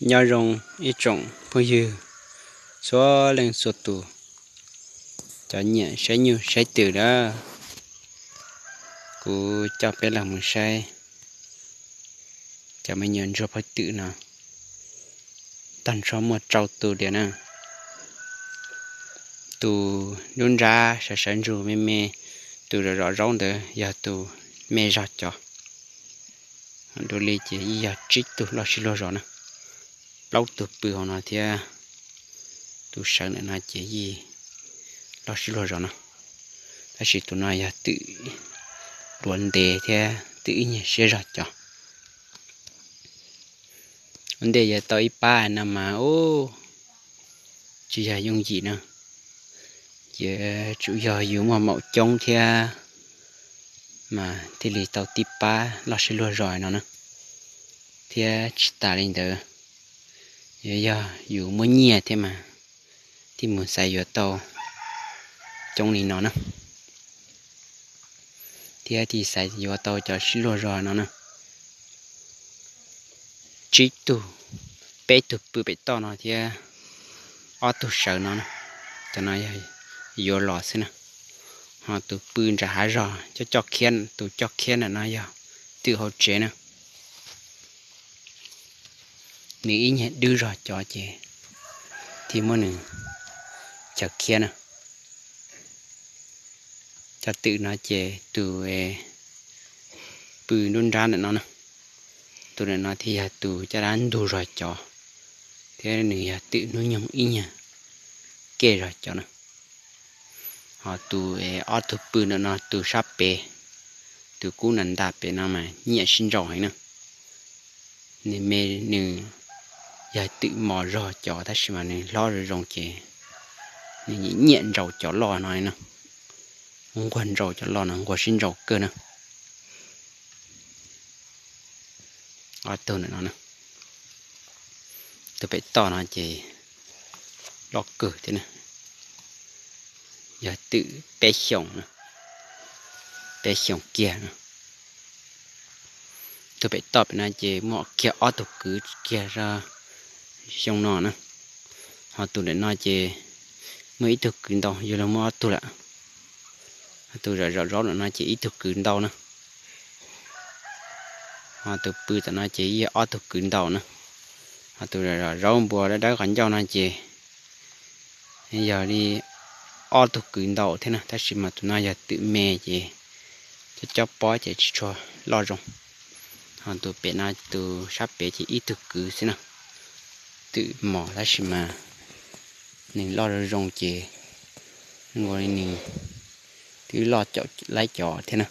Nyob zoo ib tsoom phooj ywg txhua leej txhua tus, cov nyiam saib nyuj saib twm lawm, kuv coj peb los mus saib cov me nyuam ntsuag phaj twm no. Tag nrho muaj rau tus li na. Tus nruab nrab sawv sawv ntsug me me, tus zom zom zaub ntawd yog tus me zog cov. Dua li ces yeej yog tsib tug loj sib luag zos na. Plaub tug pw hauv no thiab, tus sawv ntawm no ces yeej loj sib luag zos no. Tab sis tus no yog twm duav ntev thiab twm ib nyuag siab zog cov. Ua ntej yuav tau ib pab no mas ub, tsis yog yooj yim na. Yuav tsum yog yus muaj maum coob thiab mas thiaj li tau tib pab loj sib luag zos no na. Thiab tsis tas li ntawd, yuav yog yus muaj nyiaj thiab mas thiaj mus xaiv yuav tau coob li no na. Thiab thiaj xaiv yuav tau cov sib luag zog no na. Tsib tug, peb tug pw pem toj no thiab ob tug sawv no na. Cov no yog yuav los xwb na. Ho tus pw nram hav zog coj coj khiab, tus coj khiab ntawm no yog twm hauv tsev na. Nws ib nyuag dwb zog cov ces thiaj muab nws chaw khiab na. Cov twm no ces tus pw nruab nrab ntawm no na, tus ntawm no thiaj yog tus caj dab ntug zog cov, thiab nws yog twm hnub nyoog ib nyuag kej zog cov na. Ho tus ob tug pw ntawm no tus sab pem, tus kub ntas ntas pem no mas nyiam sib nraus heev na. Nws me, nws yog twm mos zog cov tab sis mas nws hlob zoo zoo ces nws nyiam nyiam nraus cov loj no li no. Nquag nraus cov loj no, nquag sib nraus kawg na. Ob tug ntawm no, tus pem toj no ces loj kawg thiab na, yog twm peb xyoos, peb xyoos kiag no. Tus pem toj pem no ces muaj kiag ob tug kwv kiag zog xyoo no na. Ho tus ntawm no ces muaj ib tug kwv ntau, yog li muaj ob tug lawm. Ho tus zom zom zaub ntawm no ces ib tug kwv ntau na. Ho tus pw tom no ces yog ob tug kwv ntau na. Ho tus zom zom zaub npua dawb dawb qhov ncauj no ces yog li ob tug kwv ntau thiab na, tab sis mas tus no yog twm me ces cov cob pob ces tsis tshua loj zoo. Ho tus pem no, tus sab pem ces ib tug kwv xwb na. Twm mos tab sis mas nws loj zoo zoo ces zoo nkaus li nws twb loj caum laib cov thiab na.